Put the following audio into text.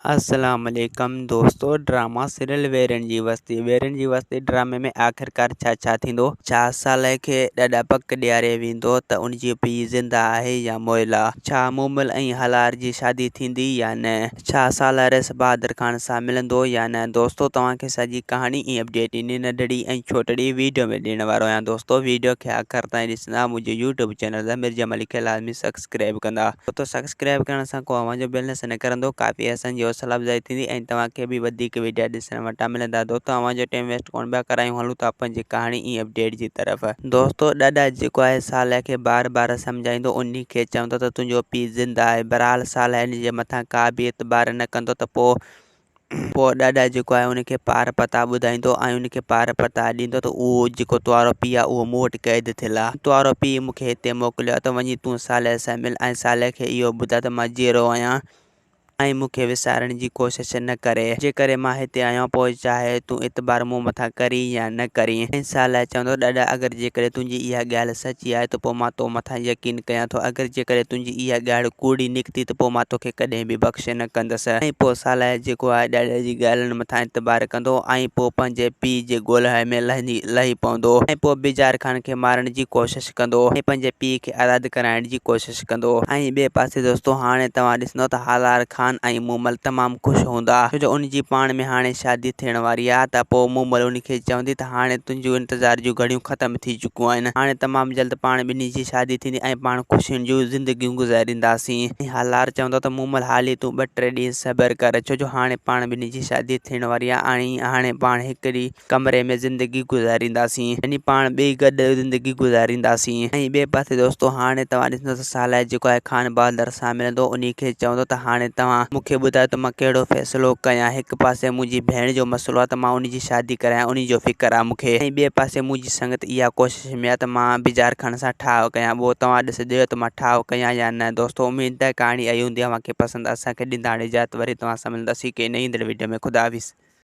السلام عليڪم دوستو ڊراما سيريل ويرن جي وستي ويرن جي وستي ڊرامي ۾ آخرڪار ڇا ڇا ٿيندو ڇا صالح کي ڏاڏا پڪ ڏياري ويندو ته ان جي پيء زنده آهي يا مئل آ ڇا مومل ۽ هالار جي شادي ٿيندي يا نه ڇا صالح رئيس بهادر خان سان ملندو يا نه دوستو توهان کي سڄي ڪهاڻي ۽ اپڊيٽ انهي ننڍڙي ۽ ڇوٽڙي ويڊيو ۾ ڏيڻ وارو آهيان دوستو ويڊيو کي آخر تائين ڏسندا منهنجي يوٽيوب چينل ضمير جمالي کي لازمي سبسڪرائب ڪندا. ڇو سبسڪرائب ڪرڻ سان ڪو اوهان جو بيلنس نه ڪرندو ڪافي اسان جي حوصلا افزائي ٿيندي ۽ توهان کي به وڌيڪ ويڊيا ڏسڻ وٽان ملندا دوستو اوهان جو ٽيم ويسٽ ڪونه پيا ڪرايون هلون ٿا پنهنجي ڪهاڻي ۽ اپڊيٽ جي طرف. دوستو ڏاڏا جيڪو آهي صالح کي بار بار سمجهائيندو انهي کي چوندو ته تنهنجو پيء زنده آهي بهرحال صالح ان جي مٿان ڪا به اعتبار نه ڪندو ته پوء پوء ڏاڏا جيڪو آهي ان کي پار پتا ٻڌائيندو ۽ ان کي پار پتا ڏيندو ته اهو جيڪو توارو پيء آهي اهو مون وٽ قيد ٿيل آهي. توارو پيء مون کي هتي موڪليو آهي ته وڃي تون صالح سان مل ۽ صالح کي اهو ٻڌاء ته مان جيئرو آهيان ۽ مون کي وسارڻ جي ڪوشش نه ڪري. جي ڪري مان هتي آيو آهيان پوء چاهي تون اعتبار مون مٿان ڪرين يا نه ڪرين. ۽ صالح چوندو ڏاڏا اگر جيڪڏهن تنهنجي اها ڳالهه سچي آهي ته پوء مان تو مٿان يقين ڪيان ٿو اگر جيڪڏهن تنهنجي اها ڳالهه ڪوڙي نڪتي ته پوء مان توکي ڪڏهن به بخش نه ڪندس. ۽ پوء صالح جيڪو آهي ڏاڏي جي ڳالهين مٿان اعتبار ڪندو ۽ پوء پنهنجي پيء جي ڳولها ۾ لهي پوندو ۽ پوء بجار خان کي مارڻ جي ڪوشش ڪندو ۽ پنهنجي پيء کي آزاد ڪرائڻ جي ڪوشش ڪندو. ۽ ٻئي پاسي دوستو هاڻي توهان ڏسندو ته هالار خان ۽ مومل تمام خوش هوندا ڇو جو ان جي پاڻ ۾ هاڻي شادي ٿيڻ واري آهي ته پوء مومل ان کي چوندي ته هاڻي تنهنجون انتظار جون گهڙيون ختم ٿي چڪيون آهن هاڻي تمام جلد پاڻ ٻنهي جي شادي ٿيندي ۽ پاڻ خوشين جون زندگيون گذارينداسين. ۽ هالار چوندو ته مومل حالي تون ٻه ٽي ڏينهن صبر ڪر ڇو جو هاڻي پاڻ ٻنهي جي شادي ٿيڻ واري آهي ۽ هاڻي پاڻ هڪڙي ڪمري ۾ زندگي گذارينداسين يعني پاڻ ٻئي گڏ زندگي گذارينداسين ۽ ٻئي پاسي دوستو هاڻي توهان ڏسندو ته صالح جيڪو آهي خان بهادر سان ملندو انهي کي چوندو ته هاڻي توهان مون کي ٻڌايو ته مان ڪهڙو فيصلو ڪيان هڪ پاسي منهنجي ڀيڻ جو مسئلو آهي ته مان انهي جي شادي ڪرايان انهي جو فڪر آهي مون کي ۽ ٻئي پاسي منهنجي سنگت اها ڪوشش ۾ آ ته مان بجار خان سان ٺاهه ڪيان اهو توهان ڏسجو ته مان ٺاهه ڪيان يا نه دوستو اميد ته ڪهاڻي آئي هوندي اوهان کي پسند اسان کي ڏيندا هاڻي اجازت وري توهان سان ملنداسين ڪنهن نئين ايندڙ وڊيو ۾ خدا حافظ.